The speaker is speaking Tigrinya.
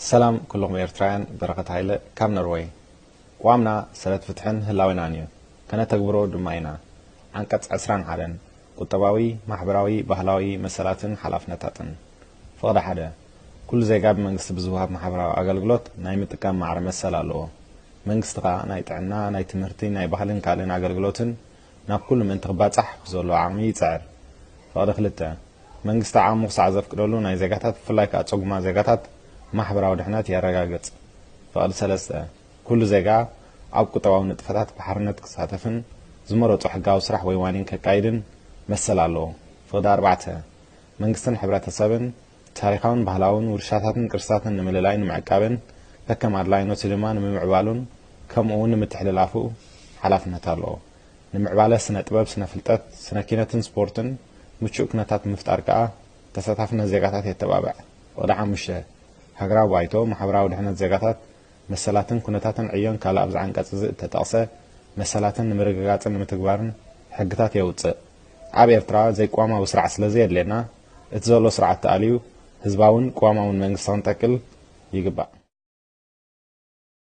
ሰላም ኩልኹም ኤርትራውያን፣ በረኸት ሃይለ ካብ ኖርወይ። ቅዋምና ሰረት ፍትሕን ህላዌናን እዩ፣ ከነተግብሮ ድማ ኢና። ዓንቀጽ ዕስራን ሓደን፣ ቁጠባዊ፣ ማሕበራዊ፣ ባህላዊ መሰላትን ሓላፍነታትን። ፍቕዲ ሓደ፣ ኩሉ ዜጋ ብመንግስቲ ብዝወሃብ ማሕበራዊ ኣገልግሎት ናይ ምጥቃም ማዕረ መሰል ኣለዎ። መንግስቲ ኸኣ ናይ ጥዕና፣ ናይ ትምህርቲ፣ ናይ ባህልን ካልእን ኣገልግሎትን ናብ ኩሉ ምእንቲ ክባጻሕ ብዘለዎ ዓቕሚ ይጽዕር። ፍቕዲ ክልተ፣ መንግስቲ ዓቕሙ ክሳዕ ዘፍቅደሉ ናይ ዜጋታት፣ ብፍላይ ከኣ ጽጉማት ዜጋታት ማሕበራዊ ድሕነት የረጋግጽ። ፍቕዲ ሰለስተ፣ ኩሉ ዜጋ ኣብ ቁጠባዊ ንጥፈታት ብሓርነት ክሳተፍን ዝመረጾ ሕጋዊ ስራሕ ወይ ዋኒን ከካይድን መሰል ኣለዎ። ፍቕዲ ኣርባዕተ፣ መንግስትን ሕብረተሰብን ታሪኻውን ባህላውን ውርሻታትን ቅርስታትን ንምልላይን ንምዕቃብን ከከም ኣድላይነቱ ድማ ንምምዕባሉን ከምኡ እውን ንምትሕልላፉ ሓላፍነት ኣለዎ። ንምዕባለ ስነ ጥበብ፣ ስነ ፍልጠት፣ ስነ ኪነትን ስፖርትን ምቹእ ኩነታት ምፍጣር ከኣ ተሳታፍነት ዜጋታት የተባብዕ። ፍቕዲ ሓሙሽተ፣ ሃገራዊ ባይቶ ማሕበራዊ ድሕነት ዜጋታት መሰላትን ኩነታትን ዕዮን ካልእ ኣብዚ ዓንቀጽ እዚ እተጠቕሰ መሰላትን ንምርግጋጽን ንምትግባርን ሕግታት የውጽእ። ኣብ ኤርትራ ዘይቅዋማዊ ስርዓት ስለ ዘየድልየና፣ እቲ ዘሎ ስርዓት ተኣልዩ ህዝባውን ቅዋማውን መንግስቲ ክንተክል ይግባእ።